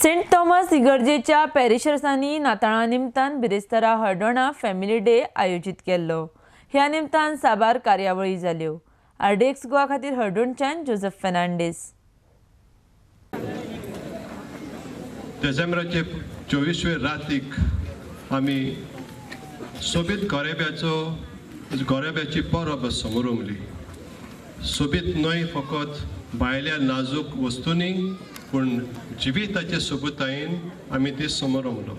Saint Thomas इगर्जेच्या पॅरिशर्सांनी नाताळा निमतान बिरेस्तारा Aldona family day आयोजीत केल्लो. ह्या निमतान साबार कार्यावळी जाल्यो. आरडीएक्स गोवा खातीर हळदोणच्यान जोजफ फेर्नांडीस. डिसेंबराचे 24वे रातीक आमी सोबीत गोरेब्याची परब समोरमली. सोबीत न्हय फकत भायल्या नाजूक वस्तूंनी पूण जिविताचे सोबूतायेन आमी ती समोरमलो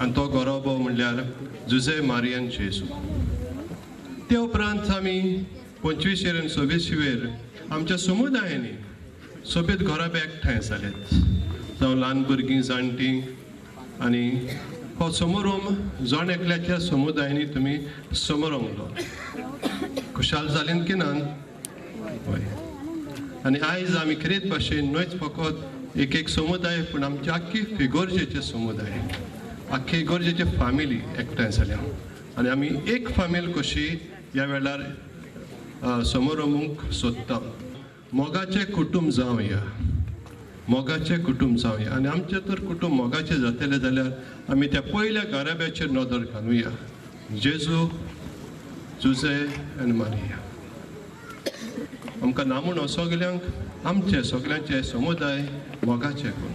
आनी तो गोरोबो म्हणल्यार जुजे मारियन जेजू. ते उपरांत आमी 25 आनी 26वेर आमच्या समुदायांनी सोबीत गोराबे एकठांय जालेत, जावं ल्हान भुरगीं जाणटीं, आनी हो समारंभ जण एकल्याच्या समुदायांनी तुमी समारंभलो. खुशाल जालीं की ना? हय. आनी आयज आमी खेरीत भाशेन न्हयच फकत एक एक समुदाय पूण आमची आख्खी फिगोर्जेचे समुदाय, आख्खी इगोर्जेचे फामिली एकठांय जाल्या आनी आमी एक फामील कशी ह्या वेळार समारंभूंक सोदता. मोगाचें कुटूंब जावया, मोगाचें कुटूंब जावया. आनी आमचें तर कुटूंब मोगाचें जातलें जाल्यार आमी त्या पयल्या घराब्याचेर नदर घालुया, जेजू, जुजे आनी मारिया. आमकां नामूण सगल्यांक आमचे सगल्यांचे समुदाय मोगाचे करून.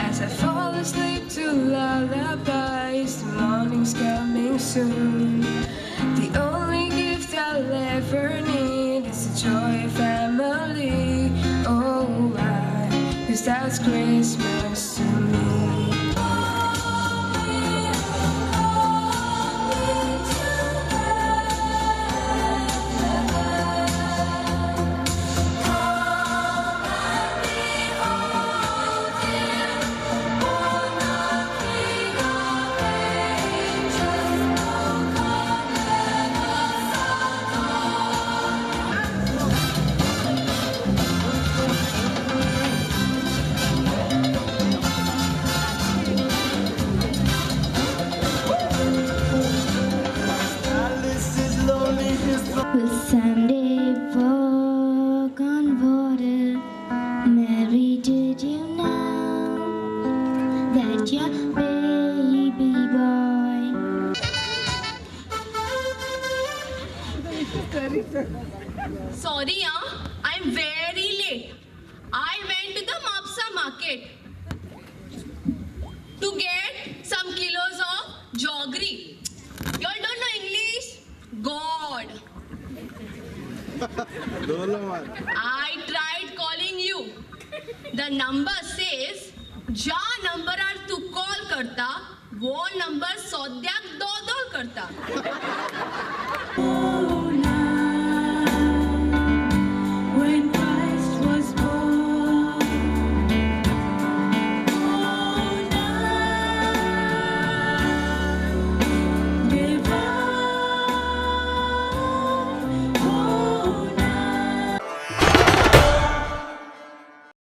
As I fall asleep to lullabies, the morning's coming soon. The only gift I'll ever need is the joy of family. Oh, why? 'Cause that's Christmas to me. Will someday walk on water. Mary, did you know that your baby boy? Sorry, I'm very late. I went to the Mapsa market to get some kilos of jaggery. You all don't know English? God. I tried calling you. The number says, ja number ar tu call karta, wo number sodyak do do karta.